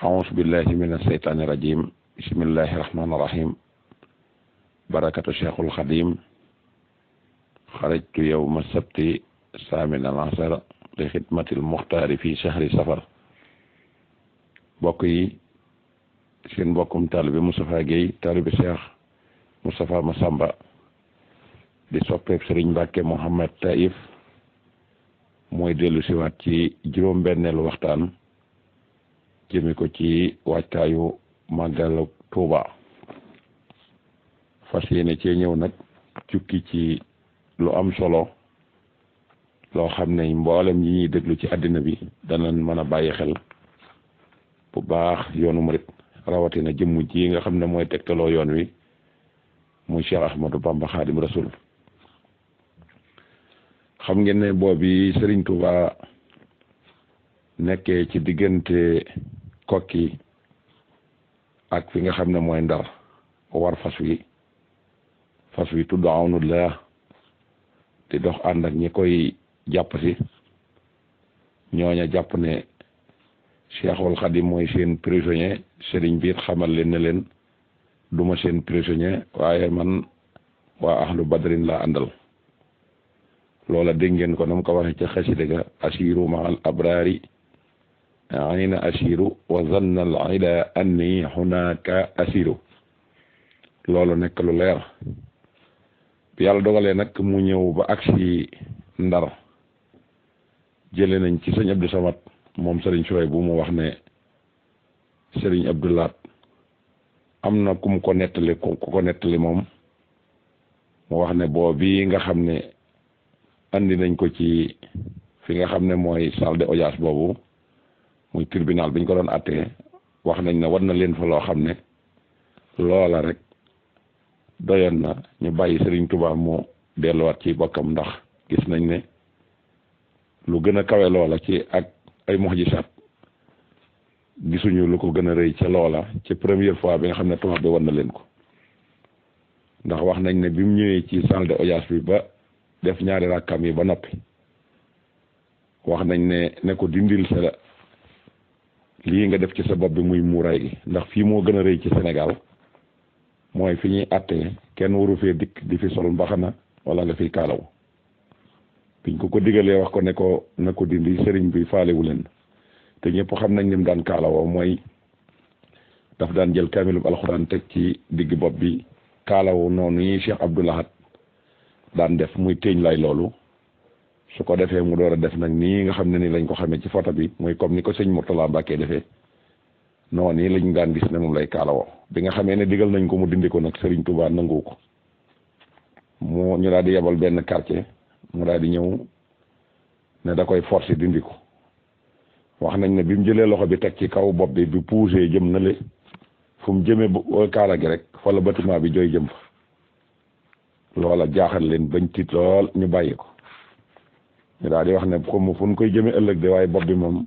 أعوذ بالله من الشيطان الرجيم بسم الله الرحمن الرحيم بركة الشيخ الخديم خرجت يوم السبت الثامن عشر لخدمة المختار في شهر سفر mbokk yi seen mbokkum taalibe Moustapha Guèye taalibe Cheikh Moustapha Massamba di soppeeb Sëriñ Mbàkke Mouhamed Taïf mooy dellu siwaat ci juróom-benneelu waxtaan jëme ko ci waajtaayu màggalu Tuuba fas yéene cee ñëw nag jukki ci lu am solo loo xam ne mboolem yi ñuy déglu ci àddina bi danañ mën a bàyyi xel bu baax yoonu murit rawatina jëmm ji nga xam ne mooy tegtaloo yoon wi muy Cheikh Ahmadou Bamba Xaadim Rasul xam ngeen ne boobi Serigne Touba nekkee ci diggante Kokki ak fi nga xam ne mooy Ndar war fas wi tudd Awnullah di dox ànd ak ñi koy jàpp si ñooña jàpp ne Cheikhul Khadim mooy seen prisonnier Serigne bi xamal leen ne leen duma seen prisonnier waaye man waa ahlu badrin laa àndal loola dégg ngeen ko nam ko waxee ca xasida ga asiru ma al abrari ayna asiru wa zanna al ida anni hunaka asiru loolu nekk lu leer bi yàlla dogalee nag mu ñëw ba agsi Ndar jële nañ ci sëñ Abdou Samad moom Serigne Souhaïbou bu mu wax ne Serigne Abdou Lahat am na ku ko nettali moom mu wax ne boobu nga xam ne andi nañ ko ci fi nga xam ne mooy salle de audience boobu muy tribunal bi ñu ko doon attee wax nañ ne war na leen fa loo xam ne loola rek doyoon na ñu bàyyi Serigne Touba mu delluwaat ci bokkam ndax gis nañ ne lu gën a kawe loola ci ak ay mu'jisaat gisuñu lu ko gën a rëy ca loola ci première fois bi nga xam ne tubaab bi war na leen ko ndax wax nañ ne bi mu ñëwee ci salle de audience bi ba def ñaari rakkam yi ba noppi wax nañ ne ko dindil sa lii nga def ci sa bopp bi muy muuraay gi ndax fii moo gën a rëy ci Sénégal mooy fi ñuy àttee kenn waru fee dikk di fi sol mbaxana wala nga fiy kaalaw biñ ko digalee wax ko ne ko na ko dindi sëriñ bi faalewu leen te ñëpp xam nañ ni mu daan kaalawoo mooy daf daan jël kaamilub alxuraan teg ci digg bopp bi kaalawu noonu yi Cheikh Abdou Lahat daan def muy téeñ lay loolu su ko defee mu door a def nag nii nga xam ne ni lañ ko xamee ci photo bi muy comme ni ko sëñ Mourtala Mbacke defee noonu yi lañ daan gis ne moom lay kaalawoo bi nga xamee ne digal nañ ko mu dindi ko nag Serigne Touba nangu ko ñu daal di yebal benn quartier mu daal di ñëw ne da koy forcer dindi ko wax nañ ne bi mu jëlee loxo bi teg ci kaw bopp bi poussé jëm na le fu mu jëmee kaala gi rek fa la bâtiment bi jooy jëm fa loola jaaxal leen bañ tiit lool ñu bàyyi ko ñu daal di wax ne comme fu ñu koy jëmee ëllëg de waaye bopp bi moom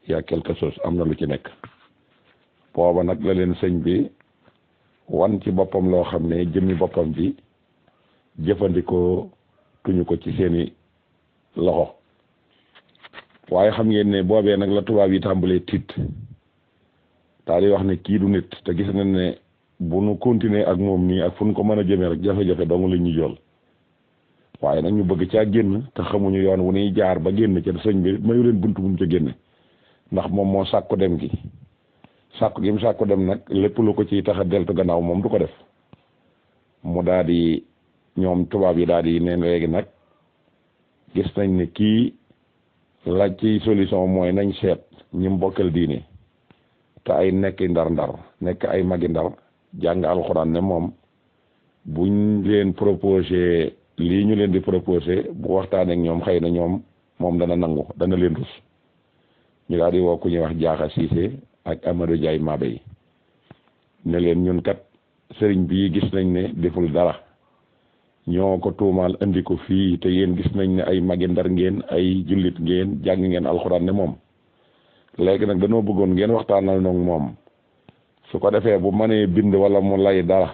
y a quelque chose am na lu ci nekk booba nag la leen sëñ bi wan ci boppam loo xam ne jëmmi boppam bi jëfandikoo tuñu ko ci seeni loxo waaye xam ngeen ne boobee nag la tubaab yi tàmbalee tiit daal di wax ne kii du nit te gis nañ ne bu nu continuer ak moom nii ak fu nu ko mën a jëmee rek jafe-jafe dong la ñuy jol waaye nag ñu bëgg caa génn te xamuñu yoon wu ñuy jaar ba génn ca sëñ bi mayu leen buntu bu mu ca génne ndax moom moo sàkku dem gi mu sàkku dem nag lépp lu ko ciy tax a deltu gannaaw moom du ko def mu daal di ñoom tubaab yi daal di neen léegi nag gis nañ ne kii la ci solution mooy nañ seet ñi mbokkal diine te ay nekki ndar nekk ay magi ndar jàng alxuraan ne moom buñ leen proposé lii ñu leen di proposé bu waxtaanee ak ñoom xëy na moom dana nangu dana leen rus ñu daal di woo ku ñuy wax Jaaxa Siise ak Amadou Ndiaye Mabé ne leen ñun kat sëriñ bii gis nañ ne deful dara ñoo ko tuumaal andi ko fii te yéen gis nañ ne ay magi ndar ngeen ay jullit ngeen jàng ngeen alxuraan ne moom léegi nag dañoo bëggoon ngeen waxtaanal noog moom su ko defee bu mënee bind wala mu lay dara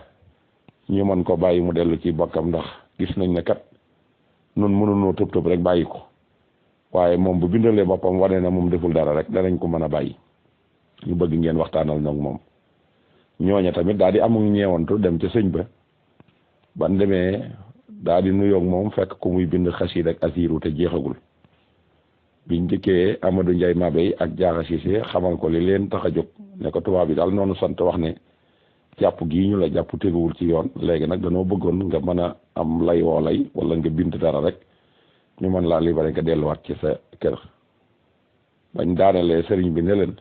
ñu mën ko bàyyi mu dellu ci bokkam ndax gis nañ ne kat nun mënunoo tëb rek bàyyi ko waaye moom bu bindalee boppam wane na moom deful dara rek danañ ko mën a bàyyi ñu bëgg ngeen waxtaanal nag moom. ñooña tamit daal di amul ñeewantu dem ca sëñ ba ban demee daal di nuyoog moom fekk ko muy bind xasiid ak asiiru te jeexagul biñ dikkee Amadou Ndiaye Mabey ak Jaaxa Siise xamal ko li leen tax a jóg ne ko tubaab bi daal noonu sant wax ne jàpp gii ñu la jàpp teguwul ci yoon léegi nag danoo bëggoon nga mën a am lay woo lay wala nga bind dara rek ñu mën laa libéré nga delluwaat ci sa kër bañ daanelee sëriñ bi ne leen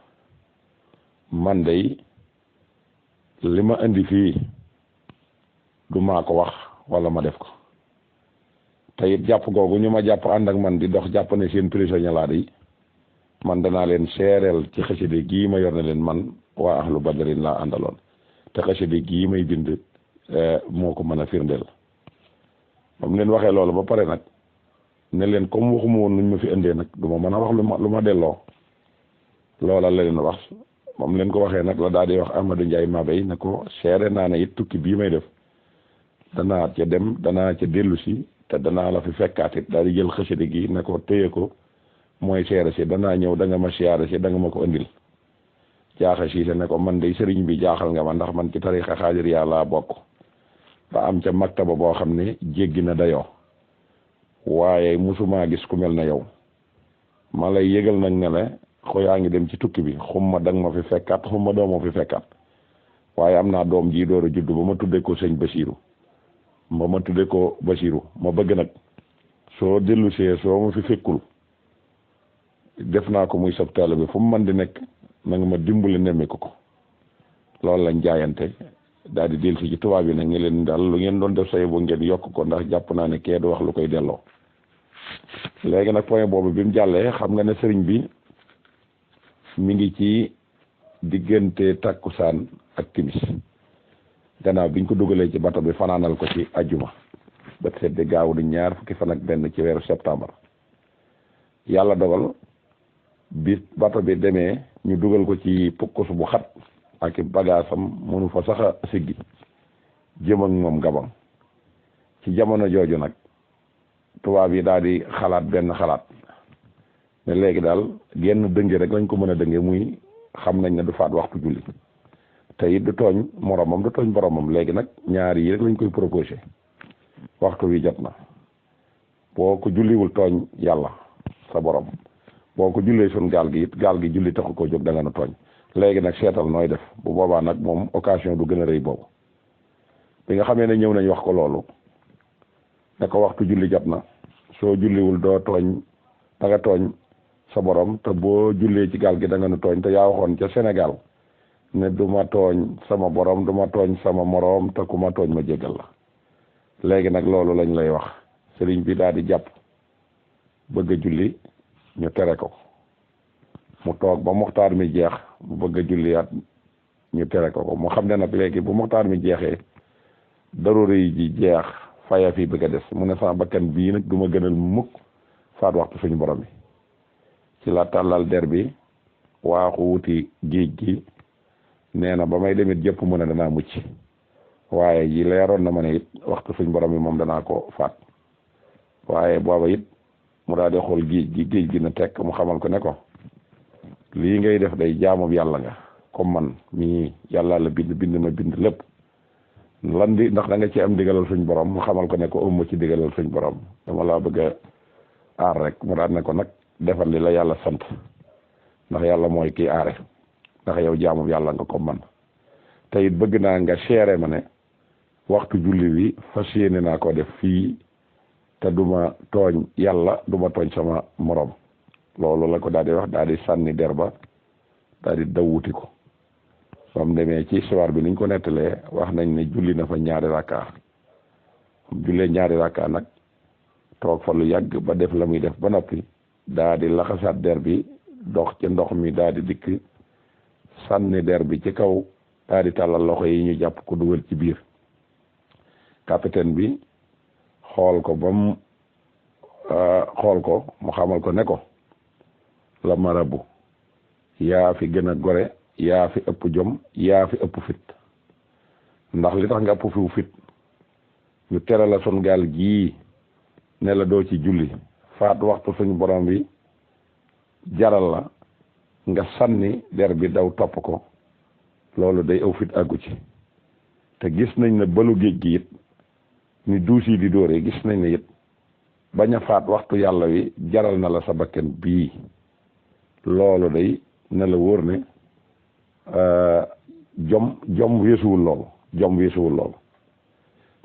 man day li ma indi fii du maa ko wax wala ma def ko te it jàpp googu ñu ma jàpp ànd ak man di dox jàpp ne seen prisonnier laa di man danaa leen seereel ci xasida gii ma yor ne leen man waa ahlu badrin laa àndaloon te xasida gii may bind moo ko mën a firndeel ba mu leen waxee loolu ba pare nag ne leen comme waxuma woon nuñ ma fi indee nag du ma mën a wax lu ma delloo loola la leen wax moom leen ko waxee nag la daal di wax Amadou Ndiaye Mabey ne ko seere naa ne it tukki bii may def danaa ca dem danaa ca dellu si te danaa la fi fekkaat it daal di jël xasida gi ne ko téye ko mooy seere si danaa ñëw da nga ma siyaare si da nga ma ko indil Jaaxa Siise ne ko man de sëriñ bi jaaxal nga ma ndax man ci tarixa xaadiriya laa bokk ba am ca maktaba boo xam ne jéggi na dayoo waaye musumaa gis ku mel na yow ma lay yëgal nag ne la yaa ngi dem ci tukki bi xumma dang ma fi fekkaat xumma doo ma fi fekkaat waaye am naa doom ji door a judd ba ma tuddee ko sëñ Basiiru ma tuddee ko Basiiru ma bëgg nag soo dellusee soo ma fi fekkul def naa ko muy sab taalibe bi fu mu mën di nekk na nga ma dimbali nemmiku ko loolu lañ jaayante daal di dellusi ci tubaab yi nag ngi leen daal lu ngeen doon def say bu ngeen yokk ko ndax jàpp naa ne kee du wax lu koy delloo léegi nag point boobu bi mu jàllee xam nga ne sëriñ bi mi ngi ci diggante takkusaan ak timis gannaaw biñ ko dugalee ci bato bi fanaanal ko ci ajjuma ba sedde gaaw di ñaar fukki fan ak benn ci weeru septembre yàlla dogal bi bato bi demee ñu dugal ko ci pukkus bu xat ak bagaasam mënu fa sax a siggi jëm ak moom Gabon ci jamono jooju nag tubaab yi daal di xalaat benn xalaat ne léegi daal genn dënge rek lañ ko mën a dënge muy xam nañ ne du faat waxtu julli te it du tooñ moromam du tooñ boromam léegi nag ñaari yi rek lañ koy proposé waxtu wi jot na boo ko julliwul tooñ yàlla sa borom boo ko jullee sun gaal gi it gaal gi julli taxu koo jóg da nga nu tooñ léegi nag seetal nooy def bu boobaa nag moom occasion du gën a rëy boobu bi nga xamee ne ñëw nañ wax ko loolu ne ko waxtu julli jot na soo julliwul doo tooñ da nga tooñ sa borom te boo jullee ci gaal gi da nga nu tooñ te yaa waxoon ca Sénégal ne du ma tooñ sama borom du ma tooñ sama moroom te ku ma tooñ ma jégal la léegi nag loolu lañ lay wax sëriñ bi daal di jàpp bëgg a julli ñu tere ko mu toog ba muxtaar mi jeex mu bëgg a julliyaat ñu tere ko mu xam ne nag léegi bu muxtaar mi jeexee daruri ji jeex faya fi bëgg a des mu ne sama bakkan bii nag du ma gënal mukk faat waxtu suñu borom bi ci la tàllal der bi waaxu wuti géej gi nee na ba may demit jëpp mu ne danaa mucc waaye yi leeroon na ma ne it waxtu suñ borom bi moom danaa ko faat waaye booba it mu daal di xool géej gi na tekk mu xamal ko ne ko lii ngay def day jaamub yàlla nga comme man mii yàlla la bind ma bind lépp lan di ndax da nga ci am digalal suñ borom mu xamal ko ne ko ëmma ci digalal suñ borom dama laa bëgg a aar rek mu daal ne ko nag defal li la yàlla sant ndax yàlla mooy kii aare ndax yow jaamub yàlla nga comme man te it bëgg naa nga seere ma ne waxtu julli wi fas yéene naa ko def fii te duma tooñ yàlla duma tooñ sama morom loolu la ko daal di wax daal di sànni der ba daal di dawuti ko soo mu demee ci histoire bi niñ ko nettalee wax nañ ne julli na fa ñaari rakka jullee ñaari rakka nag toog fa lu yàgg ba def la muy def ba noppi daal di laxasaat der bi dox ci ndox mi daal di dikk sànni der bi ci kaw daal di tàllal loxo yi ñu jàpp ko dugal ci biir capitaine bi xool ko ba mu xool ko mu xamal ko ne ko la marabu yaa fi gën a gore yaa fi ëpp jom yaa fi ëpp fit ndax li tax nga ëpp fi fit ñu tere la sun gaal gii ne la doo ci julli faat waxtu suñu borom bi jaral la nga sànni der bi daw topp ko loolu day aw fit àggu ci te gis nañ ne balu géej gi it ni duus yi di dóoree gis nañ ne it bañ a faat waxtu yàlla wi jaral na la sa bakken bii loolu day na la wóor ne jom weesuwul loolu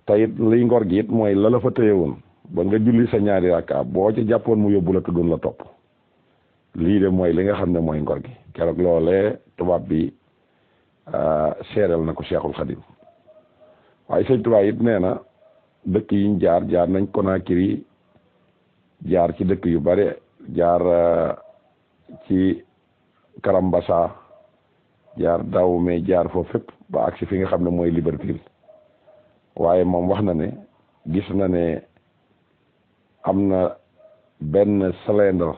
te it liy ngor gi it mooy la fa tëye woon ba nga julli sa ñaari rakka boo ca jàppoon mu yóbbu la tuddoon la topp lii de mooy li nga xam ne mooy ngor gi keroog loolee tubaab bi seeral na ko Cheikhul Khadim waaye sëñ tubaab it nee na dëkk yiñ jaar nañ Conakry jaar ci dëkk yu bare jaar ci Karambassa jaar Dahomey jaar foofu fépp ba agsi fi nga xam ne mooy Libreville waaye moom wax na ne gis na ne am na benn cylindre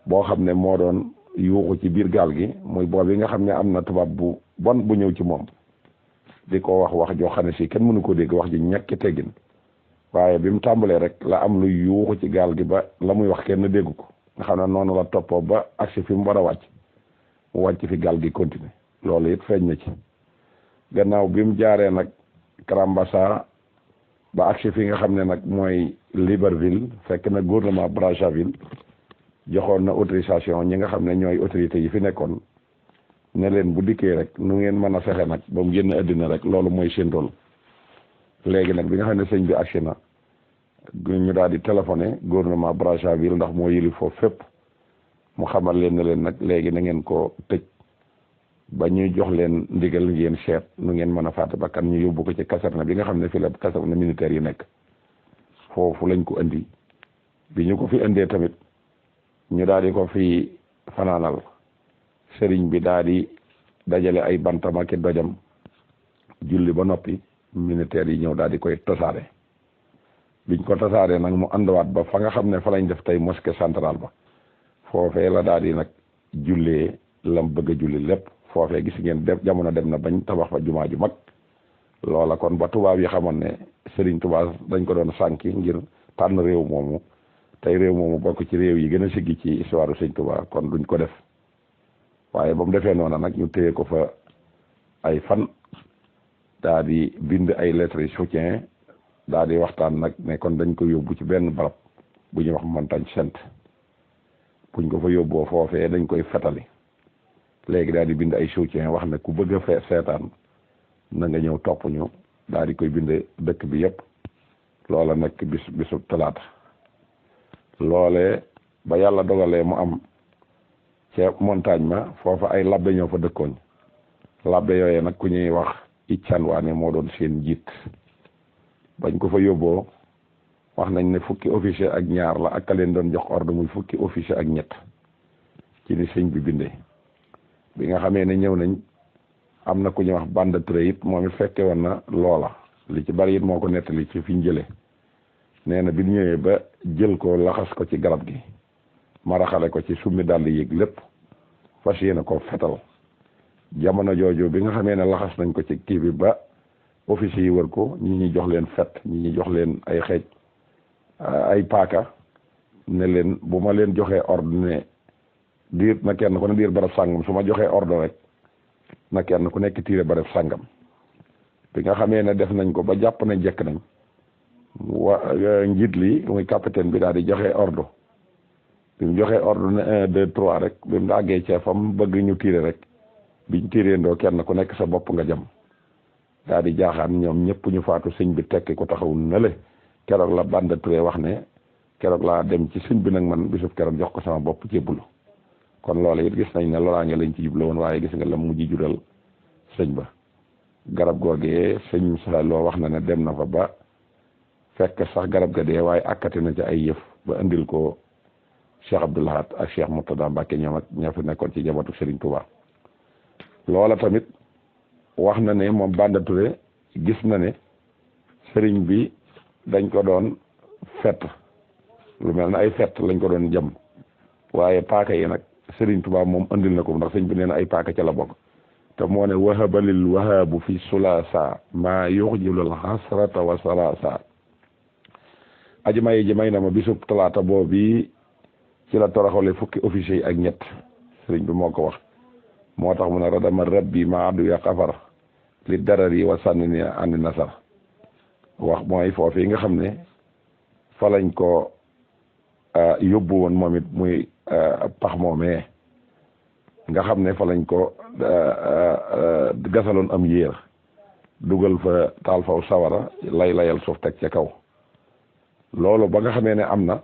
boo xam ne moo doon yuuxu ci biir gaal gi muy boobu nga xam ne am na tubaab bu bon bu ñëw ci moom di ko wax joo xam ne si kenn mënu ko dégg wax ji ñàkki teggin waaye bi mu tàmbalee rek la am lu yuuxu ci gaal gi ba la muy wax kenn déggu ko nga xam ne noonu la toppoo ba agsi fi mu war a wàcc mu wàcc fi gaal gi continuer loolu it feeñ na ci gannaaw bi mu jaaree nag Karambassa ba agsi fi nga xam ne nag mooy Libreville fekk na gouvernement Brazzaville joxoon na autorisation ñi nga xam ne ñooy autorités yi fi nekkoon ne leen bu dikkee rek nu ngeen mën a fexe nag ba mu génn àddina rek loolu mooy seen rôle léegi nag bi nga xam ne sëñ bi agsi na ñu daal di téléphoné gouvernement Brazzaville ndax moo yëli foofu fépp mu xamal leen ne leen nag léegi na ngeen ko tëj ba ñuy jox leen ndigal ngeen seet nu ngeen mën a faat bakkan ñu yóbbu ko ci caserne bi nga xam ne fi la caserne militaire yi nekk foofu lañ ko indi bi ñu ko fi indee tamit ñu daal di ko fi fanaanal sëriñ bi daal di dajale ay bantam ak dojam julli ba noppi militaire yi ñëw daal di koy tasaare biñ ko tasaaree nag mu ànduwaat ba fa nga xam ne fa lañ def tey mosquée centrale ba foofee la daal di nag jullee lam bëgg a julli lépp foofee gis ngeen def jamono dem na bañ tabax fa jumaa ju mag loola kon ba tubaab yi xamoon ne Serigne Touba dañ ko doon sànki ngir tànn réew moomu tey réew moomu bokk ci réew yi gën a siggi ci histoire Serigne Touba kon duñ ko def waaye ba mu defee noona nag ñu téye ko fa ay fan daa di bind ay lettres soutien daa di waxtaan nag ne kon dañ ko yóbbu ci benn barab bu ñuy wax Montagne Sainte buñ ko fa yóbboo foofee dañ koy fetali léegi daal di bind ay soutien wax ne ku bëgg a seetaan na nga ñëw topp ñu daal di koy bind dëkk bi yëpp loola nekk bisu talaata loolee ba yàlla dogalee mu am ca montagne ma foofa ay labbe ñoo fa dëkkoon labbe yooyee nag ku ñuy wax Iccan Waane moo doon seen njiit bañ ko fa yóbboo wax nañ ne fukki officier ak ñaar la ak ka leen doon jox ordre muy fukki officier ak ñett ci ni sëñ bi bindee bi nga xamee ne ñëw nañ am na ku ñuy wax Banda Touré it moom it fekke woon na loola li ci bari it moo ko nettali ci fi ñu jëlee nee na bi ñu ñëwee ba jël ko laxas ko ci garab gi maraxale ko ci summi dàll yéeg lépp fas yéene ko fetal jamono jooju bi nga xamee ne laxas nañ ko ci kii bi ba officier yi wër ko ñi ñi jox leen fet ñi ñi jox leen ay xeej ay paaka ne leen bu ma leen joxee ordre ne diir na kenn ku ne diir barab sàngam su ma joxee ordre rek na kenn ku nekk tiire barab sàngam bi nga xamee ne def nañ ko ba jàpp ne jekk nañ njiit li muy capitaine bi daal di joxe ordre bi mu joxee ordre ne 1 2 3 rek bi mu àggee ca fam bëgg ñu tiire rek biñ tiiree ndoo kenn ku nekk sa bopp nga jam daal di jaaxaan ñoom ñëpp ñu faatu sëñ bi tekki ko taxaw nale keroog la Banda Touré wax ne keroog laa dem ci sëñ bi nag man bisub keroog jox ko sama bopp jébbulu kon loolu it gis nañ ne loraange lañ ci jublu woon waaye gis nga la mujj jural sëñ ba garab googee sëñ sa loo wax na ne dem na fa ba fekk sax garab ga dee waaye akkati na ci ay yëf ba indil ko Cheikh Abdoul Ahad ak Cheikh Murtada Mbacke ñoom ak ñoo fi nekkoon ci jabatu Serigne Touba loola tamit wax na ne moom Banda Touré gis na ne Serigne bi dañ ko doon fett lu mel ne ay fett lañ ko doon jam waaye paaka yi nag Serigne Touba moom andil na ko ndax sëñ bi nee na ay paaka ca la bokk te moo ne wahabalil wahabu fi sulasa maa yuxjilul xasrata wa salasa aji may ji may na ma bisub talaata boobu ci la toroxale fukki officier yi ak ñett sëriñ bi moo ko wax moo tax mu ne radama rabbi maadu ya xafar li darar yi wa sànni ni àndi nasar wax mooy foofu yi nga xam ne fa lañ ko yóbbu woon moom it muy pax moomee nga xam ne fa lañ ko gasaloon am yéer dugal fa taal faw sawara layal suuf teg ca kaw loolu ba nga xamee ne am na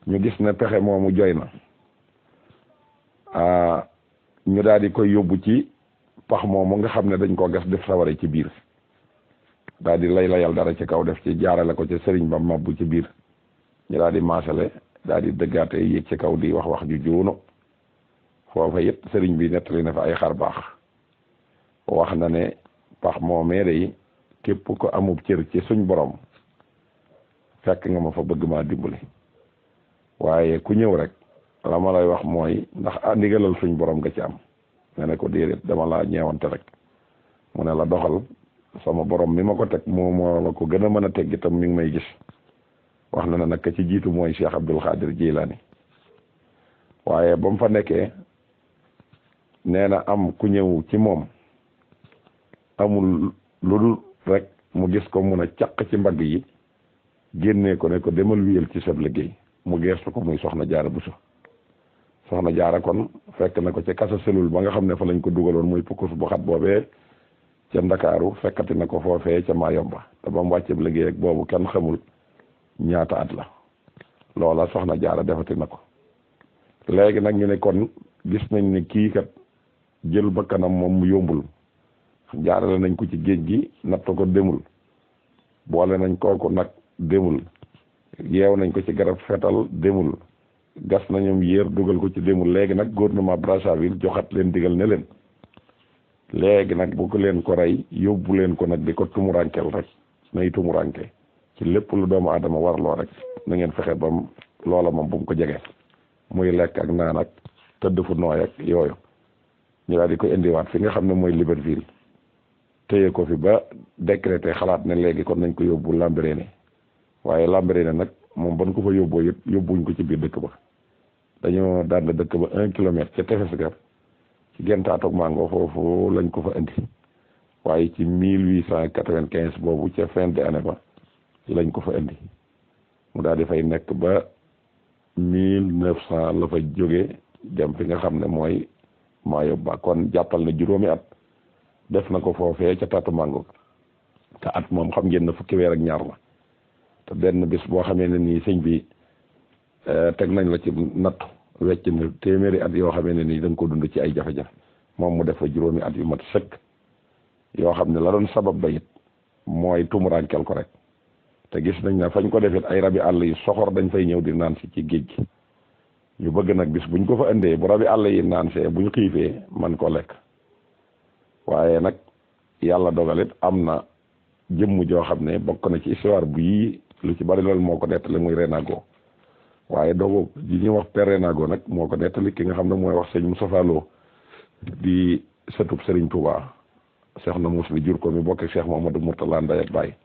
ñu gis ne pexe moomu joy na ñu daal di koy yóbbu ci pax moomu nga xam ne dañ ko gas def sawara ci biir daal di layal dara ci kaw def ci jaarale ko ci sëriñ ba mabbu ci biir ñu daal di maasale daal di dëggaate yéeg ci kaw di wax ju juunu foofa it sëriñ bi nettali na fa ay xar baax wax na ne pax moomee day képp ko amub cër ci suñ borom fekk nga ma fa bëgg maa dimbali waaye ku ñëw rek la ma lay wax mooy ndax ndigalal suñ borom nga ci am nga ne ko déedéet dama laa ñeewante rek mu ne la doxal sama borom mi ma ko teg moo la ko gën a mën a teg itam mi ngi may gis wax na ne nag ka ci jiitu mooy Cheikh Abdul Xaadir Jilaani waaye ba mu fa nekkee nee na am ku ñëw ci moom amul lu dul rek mu gis ko mun a caq ci mbagg yi génnee ko ne ko demal wiyal ci sab liggéey mu geestu ko muy soxna jaara Buso soxna jaara kon fekk na ko ci kasa selul ba nga xam ne fa lañ ko dugaloon muy pukkus bu xat boobee ca Ndakaaru fekkati na ko foofee ca Mayomba te ba mu wàcceeb liggéey ak boobu kenn xamul ñaata at la loola soxna jaara defati na ko léegi nag ñu ne kon gis nañ ne kii kat jël bakkanam moom mu yombul jaarale nañ ko ci géej gi natt ko demul boole nañ kooku nag demul yeew nañ ko ci garab fetal demul gas nañum yéer dugal ko ci demul léegi nag gouvernement Brazzaville joxat leen digal ne leen léegi nag bu ko leen ko rey yóbbu leen ko nag di ko tumurankel rek nay tumuranke ci lépp lu doomu aadama warloo rek na ngeen fexe bam loola moom bu mu ko jege muy lekk ak naan ak tëdd fu nooy ak yooyu ñu daal di ko indiwaat fi nga xam ne mooy Libreville téye ko fi ba décrété xalaat ne léegi kon nañ ko yóbbu Lambaréné waaye Lambaréné nag moom ban ko fa yóbboo yëpp yóbbuñ ko ci biir dëkk ba dañoo daan dëkk ba 1 kilomètre ca tefes ga ci Gentaatoog Mango foofu lañ ko fa indi waaye ci 1895 boobu ca fin de année ba lañ ko fa indi mu daal di fay nekk ba 1900 la fa jógee dem fi nga xam ne mooy Mayomba kon jàppal na juróomi at def na ko foofee ca Taatu Mango te at moom xam ngeen na fukki weer ak ñaar la te benn bis boo xamee ne nii sëñ bi teg nañ la ci nattu wecc na téeméeri at yoo xamee ne nii da nga ko dund ci ay jafe-jafe moom mu def fa juróomi at yu mat sëkk yoo xam ne la doon sabab ba it mooy tumurankel ko rek te gis nañ ne fañ ko defit ay rabi àll yi soxor dañ fay ñëw di naan si ci géej gi ñu bëgg nag bis buñ ko fa indee bu rabi àll yi naan see buñ xiifee man ko lekk waaye nag yàlla dogalit am na jëmm joo xam ne bokk na ci histoire bu yii lu ci bari loolu moo ko nettali muy Renago waaye dogo ji ñuy wax Père Renago nag moo ko nettali ki nga xam ne mooy wax sëñ Moustapha Lo di sëtub Serigne Touba Cheikh na mus bi jur ko mi bokk Cheikh Mamadou Mourtala Ndeye ak Baye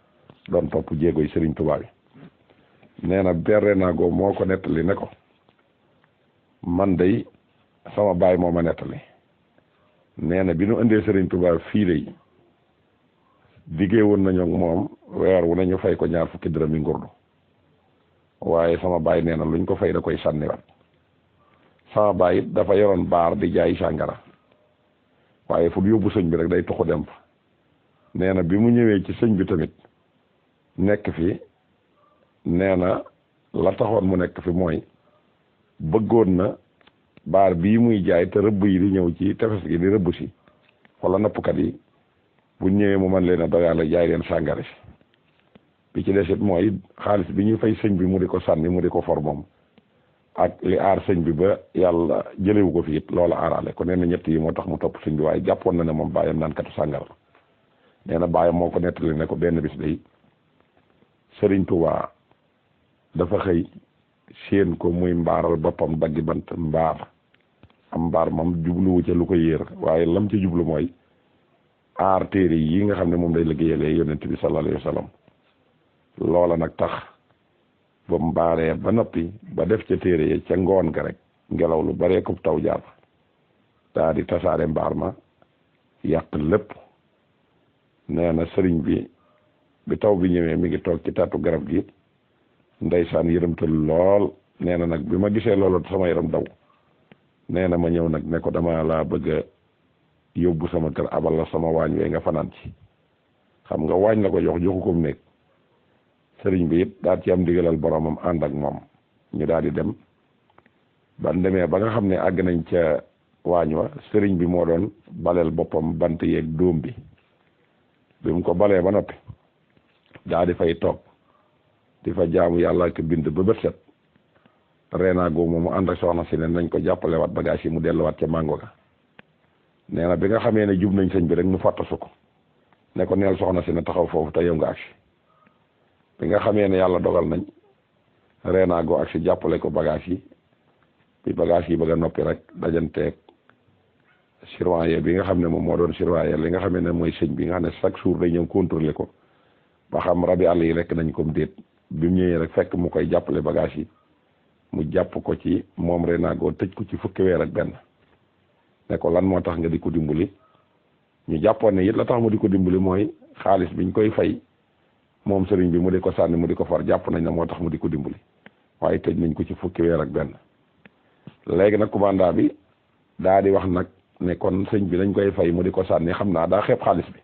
doon topp jéego yi Serigne Touba bi nee na Père Renago moo ko nettali ne ko man day sama baay moo ma nettali nee na bi nu indee Serigne Touba fii lay diggee woon nañu ak moom weer wu nañu fay ko 20 dërëm yi ngurdu waaye sama baay nee na luñ ko fay da koy sànniwaat sama baay it dafa yoroon baar di jaay sàngara waaye fu yóbbu sëñ bi rek day tuxu dem fa nee na bi mu ñëwee ci sëñ bi tamit nekk fi nee na la taxoon mu nekk fi mooy bëggoon na baar bii muy jaay te rëbb yi di ñëw ci tefes gi di rëbb si wala nappkat yi bu ñëwee mu mën leen a dogaale jaay leen sàngara si bi ci desit mooy xaalis bi ñuy fay sëñ bi mu di ko sànni mu di ko for moom ak li aar sëñ bi ba yàlla jëlewu ko fi it loola aaraale ko nee na ñett yi moo tax mu topp sëñ bi waaye jàppoon na ne moom bàyyam naan katu sàngara la nee na bàyyam moo ko nettali ne ko benn bis day Sëriñ Tuubaa dafa xëy séen ko muy mbaaral boppam daggi bant mbaar am mbaar moom jubluwu ca lu ko yéer waaye lam ci jublu mooy aar téere yi nga xam ne moom day liggéeyalee yonent bi sallallahu alayhi wa sallam loola nag tax ba mbaaree ba noppi ba def ca téere yi ca ngoon ga rek ngelaw lu baree ko taw jaar daa di tasaare mbaar ma yàq lépp. nee na sëriñ bi taw bi ñëwee mi ngi toog ci taatu garab gi ndeysaan yërëmtal lool. nee na nag bi ma gisee loolu sama yaram daw. nee na ma ñëw nag ne ko dama laa bëgg a yóbbu sama kër abal la sama waañ wee nga fanaan ci. xam nga waañ la ko joxu ko mu nekk. sëriñ bi it daal ci am ndigalal boromam ànd ak moom ñu daal di dem. ban demee ba nga xam ne àgg nañ ca waañ wa sëriñ bi moo doon baleel boppam bant yeeg dóom bi mu ko balee ba noppi daa di fay toog di fa jaamu yàlla ak bind ba bët set. reenaagoo moom mu ànd ak soxna si ne nañ ko jàppale waat bagage yi mu delluwaat ca mango ga. nee na bi nga xamee ne jub nañ sëñ bi rek mu fàttasu ko ne ko neel soxna si ne taxaw foofu te yow nga agsi. bi nga xamee ne yàlla dogal nañ reenaagoo agsi jàppale ko bagage yi bi bagage yi bëgg a noppi rek dajanteeg surveillant bi nga xam ne moom moo doon surveillant li nga xamee ne mooy sëñ bi nga xam ne chaque jour day ñëw contrôler ko ba xam rabi àll yi rek nañ comme déet. bi mu ñëwee rek fekk mu koy jàppale bagage yi mu jàpp ko ci moom reenaagoo tëj ko ci fukki weer ak benn. ne ko lan moo tax nga di ko dimbali ñu jàppoon ne it la tax mu di ko dimbali mooy xaalis biñ koy fay moom sëriñ bi mu di ko sànni mu di ko for jàpp nañ ne moo tax mu di ko dimbali waaye tëj nañ ko ci fukki weer ak benn. léegi nag commandant bi daa di wax nag ne kon sëñ bi dañ koy fay mu di ko sànni xam naa daa xeeb xaalis bi.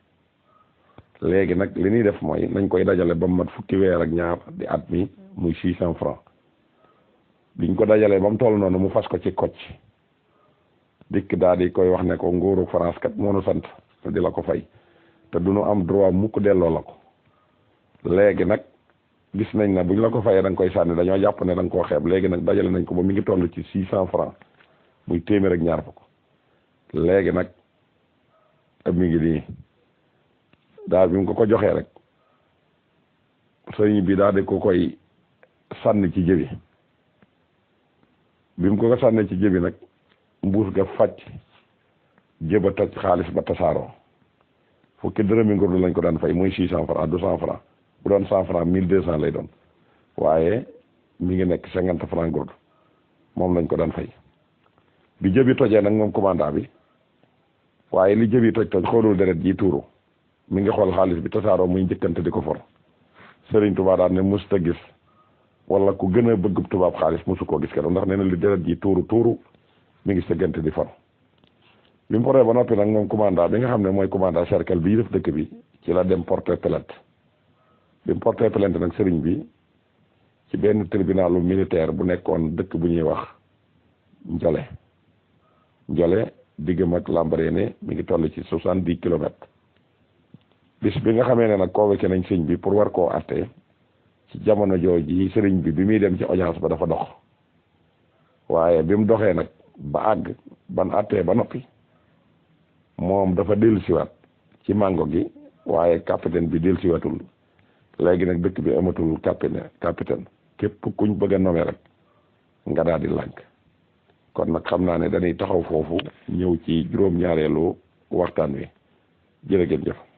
léegi nag li ñuy def mooy nañ koy dajale ba mu mat fukki weer ak ñaar di at mi muy 600 francs. biñ ko dajalee ba mu toll noonu mu fas ko ci kocc dikk daal di koy wax ne ko nguuru France kat moo nu sant di la ko fay te du nu am droit mukk delloo la ko. léegi nag gis nañ ne buñ la ko fayee da nga koy sànni dañoo jàpp ne da nga koo xeeb. léegi nag dajale nañ ko ba mi ngi toll ci 600 francs muy téeméer ak ñaar fukk. léegi nag mi ngi nii daal bi mu ko joxee rek sëriñ bi daal di ko koy sànni ci jëbi. bi mu ko sànnee ci jëbi nag mbuus ga fàcc jëba toj xaalis ba tasaaroo. fukki dërëmi ngurdu lañ ko daan fay muy 600 francs du 100 francs bu doon 100 francs 1200 lay doon waaye mi ngi nekk 50 francs ngurdu moom lañ ko daan fay. bi jëbi tojee nag moom commandant bi waaye li jëbi toj xoolul deret ji tuuru mi ngi xool xaalis bi tasaaroo muy njëkkante di ko for. Sëriñ Tuubaa daan ne musta gis wala ku gën a bëgg tubaab xaalis mosu koo gis keroog ndax nee na li deret ji tuuru mi ngi sëggante di for. bi mu foree ba noppi nag moom commandant bi nga xam ne mooy commandant cercle bi def dëkk bi ci la dem porter plainte. bi mu porter plainte nag sëriñ bi ci benn tribunalu militaire bu nekkoon dëkk bu ñuy wax Njole diggam ak Lambaréné mi ngi toll ci 70 kilomètres. bis bi nga xamee ne nag convoqué nañ sëñ bi pour war koo àtte ci jamono jooji sëriñ bi muy dem ci audience ba dafa dox. waaye bi mu doxee nag ba àgg ban àttee ba noppi moom dafa dellusiwaat ci mango gi waaye capitaine bi dellusiwaatul. léegi nag dëkk bi amatul capitaine képp kuñ bëgg a nommer rek nga daal di lànk. kon nag xam naa ne dañuy taxaw foofu ñëw ci juróom-ñaareelu waxtaan wi jërë ngeen jëf.